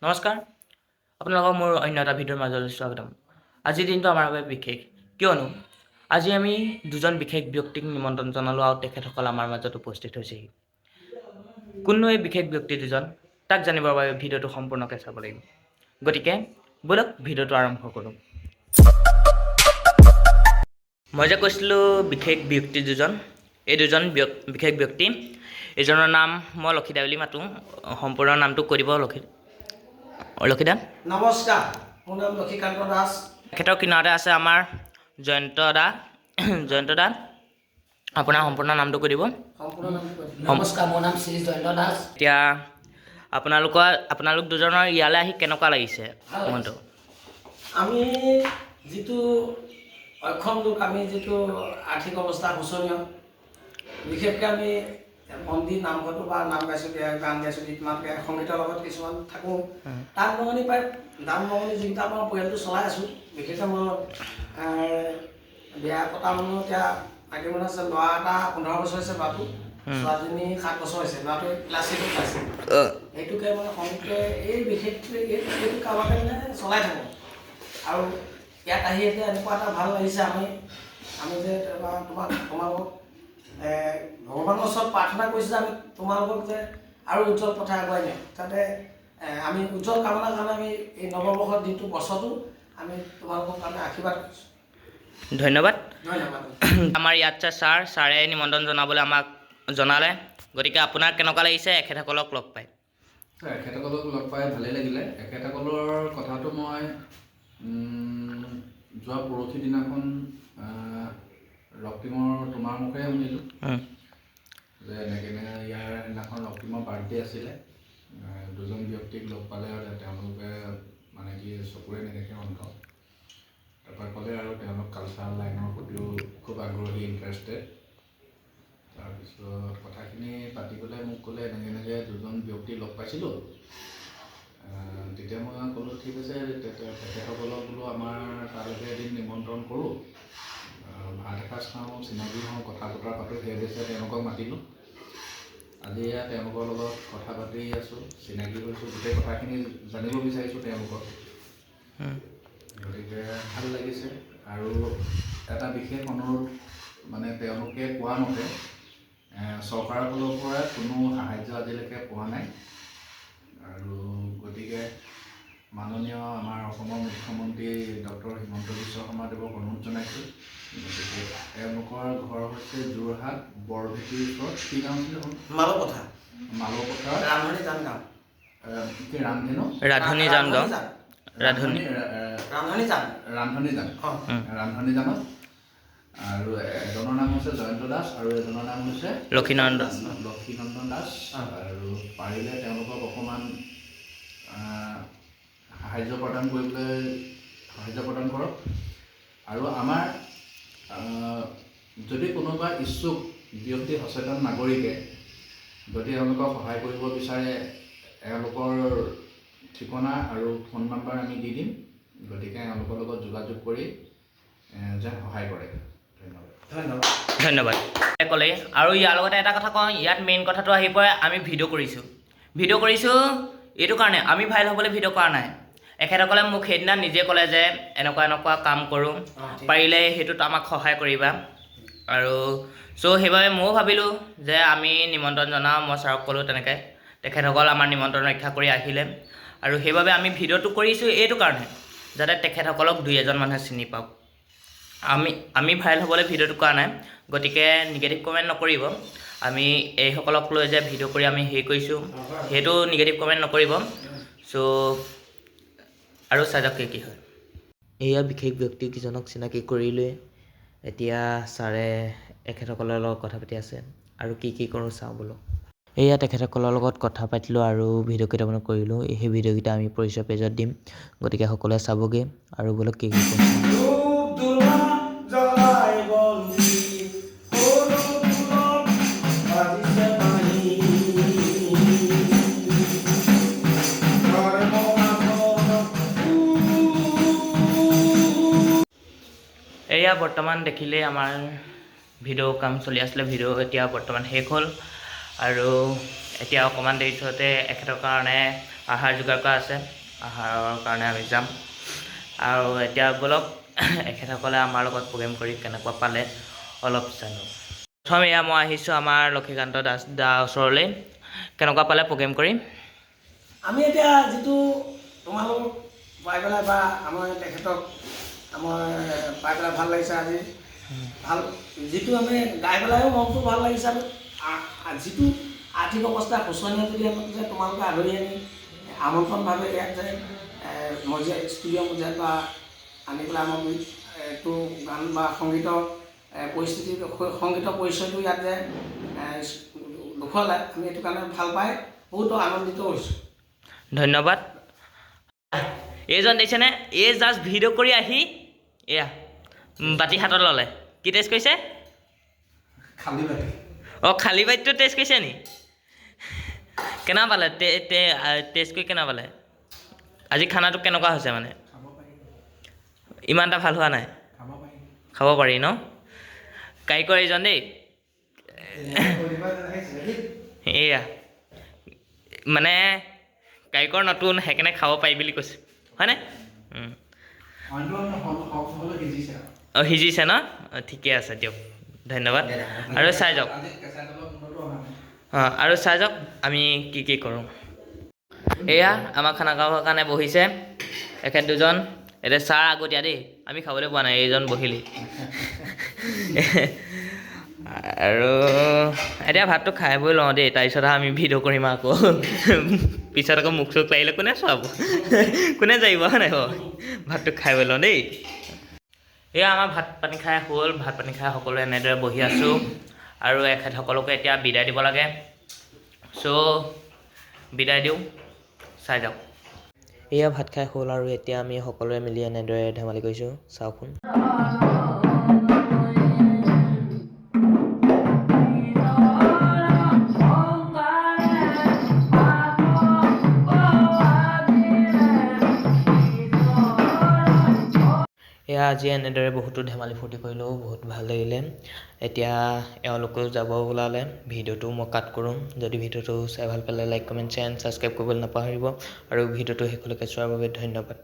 নমস্কাৰ, আপোনালোকক মোৰ অন্য এটা ভিডিঅ'ৰ মাজলৈ স্বাগতম। আজিৰ দিনটো আমাৰ বাবে বিশেষ, কিয়নো আজি আমি দুজন বিশেষ ব্যক্তিক নিমন্ত্ৰণ জনালোঁ আৰু তেখেতসকল আমাৰ মাজত উপস্থিত হৈছেহি। কোননো এই বিশেষ ব্যক্তি দুজন, তাক জানিবৰ বাবে ভিডিঅ'টো সম্পূৰ্ণকৈ চাব লাগিব। গতিকে ব'লক, ভিডিঅ'টো আৰম্ভ কৰোঁ। মই যে কৈছিলোঁ বিশেষ ব্যক্তি দুজন, এই দুজন বিশেষ ব্যক্তি, এজনৰ নাম মই লক্ষীদা বুলি মাতোঁ। সম্পূৰ্ণ নামটো কৈ দিব লক্ষী, লক্ষীদা। নমস্কাৰ, মোৰ নাম লক্ষীকান্ত দাস। তেখেতৰ কিনাৰতে আছে আমাৰ জয়ন্ত দা। জয়ন্ত দা, আপোনাৰ সম্পূৰ্ণ নামটো কৈ দিব। সম্পূৰ্ণ নামটো কৈ দিম। নমস্কাৰ, মোৰ নাম শ্ৰী জয়ন্ত দাস। এতিয়া আপোনালোক দুজনৰ ইয়ালৈ আহি কেনেকুৱা লাগিছে ভাল। মনটো? আমি যিটো অক্ষম লোক, আমি যিটো আৰ্থিক অৱস্থা শোচনীয়, বিশেষকৈ আমি মন্দিৰ নামঘৰটো বা নাম গাইছোঁ, গান গাইছোঁ, গীত মাত গাই সংগীতৰ লগত কিছুমান থাকোঁ। দান বৰঙণি পাই, দান বৰঙণি যিকেইটা আমাৰ পৰিয়ালটো চলাই আছোঁ। বিশেষকৈ মোৰ বিয়া পতা মানুহ, এতিয়া মাইকী মানুহ আছে, ল'ৰা এটা 15 বছৰ হৈছে ল'ৰাটো, ছোৱালীজনী 7 বছৰ হৈছে, ল'ৰাটো ক্লাছ 6ত পাইছে। সেইটোকে মানে সংগীতটোৱে এই বিশেষকৈ এইটো কামতে মানে চলাই থাকোঁ। আৰু ইয়াত আহি এতিয়া এনেকুৱা এটা ভাল লাগিছে, আমি আমি যে তোমালোকক ভগৱানৰ ওচৰত প্ৰাৰ্থনা কৰিছোঁ যে আমি তোমালোকক যে আৰু উজ্জ্বল পথে আগুৱাই নিওঁ, যাতে আমি উজ্জ্বল কামনাৰ কাৰণে আমি এই নৱবৰ্ষৰ দিনটো, বছৰটো আমি তোমালোকৰ কাৰণে আশীৰ্বাদ কৰিছোঁ। ধন্যবাদ। ধন্যবাদ। আমাৰ ইয়াত আছে ছাৰ। ছাৰে নিমন্ত্ৰণ জনাবলৈ আমাক জনালে। গতিকে আপোনাৰ কেনেকুৱা লাগিছে এখেতসকলক লগ পাই? এখেতসকলক লগ পাই ভালেই লাগিলে। এখেতসকলৰ কথাটো মই যোৱা পৰহি দিনাখন ৰক্তিমৰ তোমাৰ মুখেৰে শুনিলোঁ যে এনেকৈ এনেকৈ ইয়াৰ সেইদিনাখন ৰক্তিমৰ বাৰ্থডে আছিলে, দুজন ব্যক্তিক লগ পালে আৰু তেওঁলোকে মানে কি চকুৰে নেদেখে, অন্ধ। তাৰপৰা ক'লে আৰু তেওঁলোক কালচাৰেল লাইনৰ প্ৰতিও খুব আগ্ৰহী, ইণ্টাৰেষ্টেড। তাৰপিছত কথাখিনি পাতি পেলাই মোক ক'লে, এনেকৈ এনেকৈ দুজন ব্যক্তি লগ পাইছিলোঁ। তেতিয়া মই ক'লোঁ, ঠিক আছে, তেখেতসকলক বোলো আমাৰ তালৈকে এদিন নিমন্ত্ৰণ কৰোঁ, ভাত এসাঁজ খাওঁ, চিনাকি হওঁ, কথা বতৰা পাতোঁ। সেই উদ্দেশ্যে তেওঁলোকক মাতিলোঁ। আজি এয়া তেওঁলোকৰ লগত কথা পাতি আছোঁ, চিনাকি হৈছোঁ, গোটেই কথাখিনি জানিব বিচাৰিছোঁ তেওঁলোকৰ। গতিকে ভাল লাগিছে। আৰু এটা বিশেষ অনুৰোধ, মানে তেওঁলোকে কোৱা মতে চৰকাৰৰ ফালৰ পৰা কোনো সাহাৰ্য আজিলৈকে পোৱা নাই। আৰু গতিকে মাননীয় আমাৰ অসমৰ মুখ্যমন্ত্ৰী ডক্টৰ হিমন্ত বিশ্ব শৰ্মাদেৱক অনুৰোধ জনাইছোঁ। গতিকে তেওঁলোকৰ ঘৰ হৈছে যোৰহাট বৰভেটিৰ ওচৰত, কি গাঁও আছিলে এখন? মালপথাৰ। মালপথাৰ। ৰান্ধনী জান গাঁও। কি ৰামধেনু? ৰান্ধনী জান গাঁও। ৰান্ধনী। ৰান্ধনী জান। ৰান্ধনী জান। অঁ। ৰান্ধনী জানত। আৰু এজনৰ নাম হৈছে জয়ন্ত দাস আৰু এজনৰ নাম হৈছে লক্ষীনন্দন। লক্ষীনন্দন দাস। আৰু পাৰিলে তেওঁলোকক অকণমান সাহাৰ্য প্ৰদান কৰিবলৈ, সাহাৰ্য প্ৰদান কৰক। আৰু আমাৰ যদি কোনোবা ইচ্ছুক ব্যক্তি, সচেতন নাগৰিকে যদি এওঁলোকক সহায় কৰিব বিচাৰে, এওঁলোকৰ ঠিকনা আৰু ফোন নাম্বাৰ আমি দি দিম। গতিকে এওঁলোকৰ লগত যোগাযোগ কৰি যেন সহায় কৰে। ধন্যবাদ। ধন্যবাদ। ধন্যবাদ ক'লে। আৰু ইয়াৰ লগতে এটা কথা কওঁ, ইয়াত মেইন কথাটো আহি পৰে, আমি ভিডিঅ' কৰিছোঁ। ভিডিঅ' কৰিছোঁ এইটো কাৰণে, আমি ভাইৰেল হ'বলৈ ভিডিঅ' কৰা নাই। এখেতসকলে মোক সেইদিনা নিজে ক'লে যে এনেকুৱা এনেকুৱা কাম কৰোঁ, পাৰিলে সেইটোত আমাক সহায় কৰিবা। আৰু চ' সেইবাবে ময়ো ভাবিলোঁ যে আমি নিমন্ত্ৰণ জনাওঁ। মই ছাৰক ক'লোঁ তেনেকৈ, তেখেতসকল আমাৰ নিমন্ত্ৰণ ৰক্ষা কৰি আহিলে। আৰু সেইবাবে আমি ভিডিঅ'টো কৰিছোঁ এইটো কাৰণে, যাতে তেখেতসকলক দুই এজন মানুহে চিনি পাওক। আমি ভাইৰেল হ'বলৈ ভিডিঅ'টো কৰা নাই। গতিকে নিগেটিভ কমেণ্ট নকৰিব। আমি এইসকলক লৈ যে ভিডিঅ' কৰি আমি হেৰি কৰিছোঁ, সেইটো নিগেটিভ কমেণ্ট নকৰিব। চ' আৰু চাই যাওক কি কি হয়। এয়া বিশেষ ব্যক্তিকেইজনক চিনাকি কৰিলোৱে। এতিয়া ছাৰে এখেতসকলৰ লগত কথা পাতি আছে আৰু কি কি কৰোঁ চাওঁ বোলো। এয়া তেখেতসকলৰ লগত কথা পাতিলোঁ আৰু ভিডিঅ' কেইটামানো কৰিলোঁ। সেই ভিডিঅ'কেইটা আমি পৰিচয় পেজত দিম, গতিকে সকলোৱে চাবগৈ। আৰু বোলো কি কি কৰোঁ। ধূপ ধূনা জ্বলাই বন্তি, সৰু ফুলত বাজিছে বাঁহী। ধৰ্মনাথৰ এয়া বৰ্তমান দেখিলেই আমাৰ ভিডিঅ' কাম চলি আছিলে। ভিডিঅ' এতিয়া বৰ্তমান শেষ হ'ল আৰু এতিয়া অকণমান দেৰি পিছতে এখেতৰ কাৰণে আহাৰ যোগাৰ কৰা আছে, আহাৰৰ কাৰণে আমি যাম। আৰু এতিয়া ব'লক, এখেতসকলে আমাৰ লগত প্ৰগ্ৰেম কৰি কেনেকুৱা পালে অলপ জানো। প্ৰথম এয়া মই আহিছোঁ আমাৰ লক্ষীকান্ত দাস দা ওচৰলৈ। কেনেকুৱা পালে প্ৰগ্ৰেম কৰি? আমি এতিয়া যিটো তোমালোক পাই পেলাই বা আমাৰ তেখেতক আমাৰ পাই পেলাই ভাল লাগিছে আজি। ভাল যিটো আমি গাই পেলাইও মনটো ভাল লাগিছে আৰু যিটো আৰ্থিক অৱস্থা শোচনীয় যদি আমাক যে তোমালোকে আদৰি আনি আমন্ত্ৰণভাৱে ইয়াত যে মজিয়া, ষ্টুডিঅ' মজিয়াত বা আনি পেলাই আমাক এইটো গান বা সংগীতৰ পৰিস্থিতি, সংগীতৰ পৰিচয়টো ইয়াত যে দেখুৱালে, আমি এইটো কাৰণে ভাল পাই বহুতো আনন্দিত হৈছোঁ। ধন্যবাদ। এইজন দেখিছেনে, এই জাষ্ট ভিডিঅ' কৰি আহি এয়া বাতি হাতত ল'লে। কি টেষ্ট কৰিছে? খালী বাতি। অঁ, খালী বাতিটো টেষ্ট কৰিছে নি? কেনেকুৱা পালে টেষ্ট কৰি? কেনেকুৱা পালে? আজি খানাটো কেনেকুৱা হৈছে মানে? খাব পাৰি। ইমান এটা ভাল হোৱা নাই? খাব পাৰি। খাব পাৰি ন? কাৰিকৰ এইজন দেই। এয়া মানে কাৰিকৰ নতুন, সেইকাৰণে খাব পাৰি বুলি কৈছে, হয়নে? অইনটো সকলো সিজিছে। অঁ, সিজিছে ন? অঁ, ঠিকে আছে দিয়ক, ধন্যবাদ। আৰু চাই যাওক। আজি কেঁচা তেলৰ গোন্ধটো অহা নাই। অঁ, আৰু চাই যাওক আমি কি কি কৰোঁ। এয়া আমাৰ খানা খাবৰ কাৰণে বহিছে এখেত দুজন। এতিয়া ছাৰ আগতীয়া দেই, আমি খাবলৈ পোৱা নাই, এইজন বহিলেই। আৰু এতিয়া ভাতটো খাই বৈ লওঁ দেই, তাৰপিছতহে আমি ভিডিঅ' কৰিম আকৌ। পিছত আকৌ মুখ চুখ লাগিলে কোনে চোৱাব, কোনে জাৰিব, হয় নাই বাৰু? ভাতটো খাই বৈ লওঁ দেই। এয়া আমাৰ ভাত পানী খাই হ'ল। ভাত পানী খাই সকলোৱে এনেদৰে বহি আছোঁ আৰু এখেতসকলকে এতিয়া বিদায় দিব লাগে। চ' বিদায় দিওঁ, চাই যাওক। এয়া ভাত খাই হ'ল আৰু এতিয়া আমি সকলোৱে মিলি এনেদৰে ধেমালি কৰিছোঁ, চাওকচোন। এয়া আজি এনেদৰে বহুতো ধেমালি ফূৰ্তি কৰিলোঁ, বহুত ভাল লাগিলে। এতিয়া এওঁলোকেও যাব ওলালে, ভিডিঅ'টো মই কাট কৰোঁ। যদি ভিডিঅ'টো চাই ভাল পালে like, comment, share and subscribe কৰিবলৈ নাপাহৰিব আৰু ভিডিঅ'টো শেষলৈকে চোৱাৰ বাবে ধন্যবাদ।